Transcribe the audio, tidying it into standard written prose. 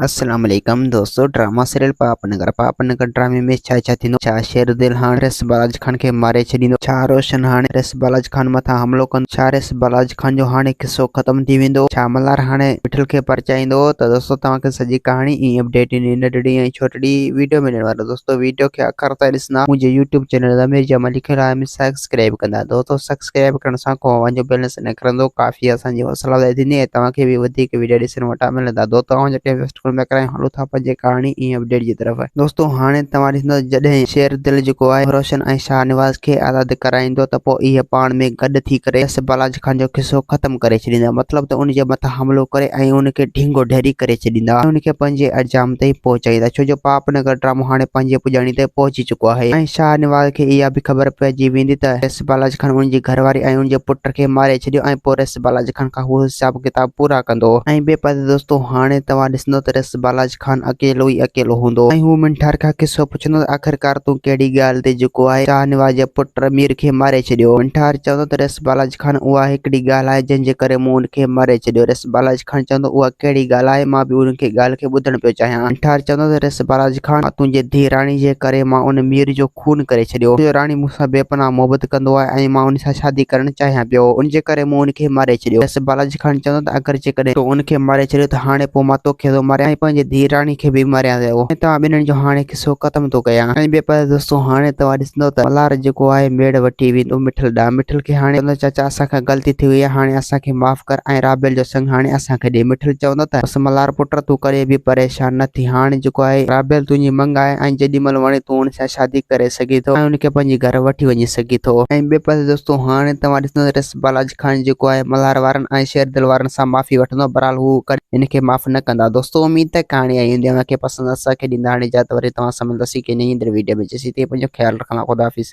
السلام عليڪم دوستو ڊراما سيريل پاپ نگر پاپ نگر ڊرامي ۾ ڇا ڇا ٿيندو ڇا شير دل هاڻ رس بالاج خان کي ماري ڇڏيندو ڇا روشن هاڻي رس بالاج خان مٿان حملو ڪندو ڇا رس بالاج خان جو هاڻي قصو ختم ٿي ويندو ڇا ملهار هاڻي مٺل کي پرچائيندو ته دوستو توهان کي سڄي ڪهاڻي ۽ اپڊيٽ ان ننڍڙي ۽ ڇوٽڙي ويڊيو ۾ ڏيڻ وارو دوستو ويڊيو کي آخر تائين ڏسندا منهنجي يوٽيوب چينل ضمير جمالي کي لازمي سبسڪرائب ڪندا دوستو سبسڪرائب ڪرڻ سان ڪو اوهان جو بيلنس نه ڪرندو ڪافي اسان جي حوصلا افزائي ٿيندي ۽ توهان کي به وڌيڪ ويڊيو ڏسڻ وٽان ملندا دوستو اوهان جو ٽائيم ويسٽ ڪونه پيا ڪرايون هلو ٿا پنهنجي ڪهاڻي ۽ اپڊيٽ جي طرف دوستو هاڻي توهان ڏسندو جڏهن شير دل جيڪو آهي روشن ۽ شاهنواز کي آزاد ڪرائيندو ته پوء اهي پاڻ ۾ گڏ ٿي ڪري يس بالاچ خان جو قصو ختم ڪري ڇڏيندا مطلب ته ان جي مٿان حملو ڪري ۽ ان کي ڍينگو ڍيري ڪري ڇڏيندا ۽ ان کي پنهنجي انجام تائين پهچائيندا ڇو جو پاپ نگر ڊرامو هاڻي پنهنجي پڄاڻي تي پهچي چڪو آهي ۽ شاهنواز کي اها به خبر پئجي ويندي ته رئيس بالاچ خان ان جي گهر واري ۽ ان جي پٽ کي ماري ڇڏيو ۽ پوء رئيس بالاچ خان کان هو حساب ڪتاب پورا ڪندو. ۽ ٻئي پاسي دوستو هاڻي توهان ڏسندو ته رئيس بالاچ خان اڪيلو ئي اڪيلو هوندو ۽ هو منٺار کان قصو پڇندو ته آخرڪار تون ڪهڙي ڳالهه تي جيڪو آهي شاهنواز جي پٽ مير کي ماري ڇڏيو. منٺار چوندو ته رئيس بالاچ خان اها هڪڙي ڳالهه آهي جنهن جي ڪري مون ان کي ماري ڇڏيو. رئيس بالاچ خان چوندو اها ڪهڙي ڳالهه آهي مان به ان کي ڳالهه کي ٻڌڻ پيو چاهيان. منٺار چوندو ته رئيس بالاچ خان تنهنجي ڌيء راڻي جي ڪري مان ان مير جو خون ڪري ڇڏيو. جو راڻي مون سان بي پناهه محبت ڪندو آهي ۽ مان ان سان شادي ڪرڻ چاهيان پيو. ان جي ڪري مون ان کي ماري ڇڏيو. رئيس بالاجي خان چوندو ته اگر جيڪڏهن تو ان کي ماري ڇڏيو ته هاڻي پوء مان توکي ٿو ماريان ۽ پنهنجي ڌيء راڻي کي به ماريان ٿو ۽ توهان ٻنهين جو هاڻي قصو ختم ٿو ڪيان. ۽ ٻئي پاسي دوستو هاڻي توهان ڏسندو ته ملهار جيڪو آهي ميڙ وٺي ويندو مٺل ڏانهن. مٺل کي هاڻي چوندو چاچا اسان کان غلطي ٿي وئي آهي هاڻي اسان کي معاف ڪر ۽ رابيل جو سڱ هاڻي اسان کي ڏي. مٺل چوندو ته بس ملهار پٽ تون ڪڏهن به پريشان نه ٿي هاڻي جيڪو آهي رابيل تنهنجي مڱ آهي ۽ جيڏي مهل وڻي تون ان سان شادي ڪري سگهين ٿو ۽ ان کي پنهنجي گهر وٺي وڃي سگهين ٿو. ۽ ٻئي پاسي دوستو هاڻي توهان ڏسندو ته رس بالاجي خان جيڪو آهي ملهار وارن ۽ شيردل وارن سان معافي وٺندو بهرحال هو ڪڏهن هن کي معاف نه ڪندا. دوستو اميد ته ڪهاڻي آئي هوندي اوهان کي پسند اسان کي ڏيندا هاڻي اجازت وري توهان سان ملنداسين ڪنهن ايندڙ ويڊيو ۾ جيسين تائين پنهنجو خيال رکندا خدا حافظ.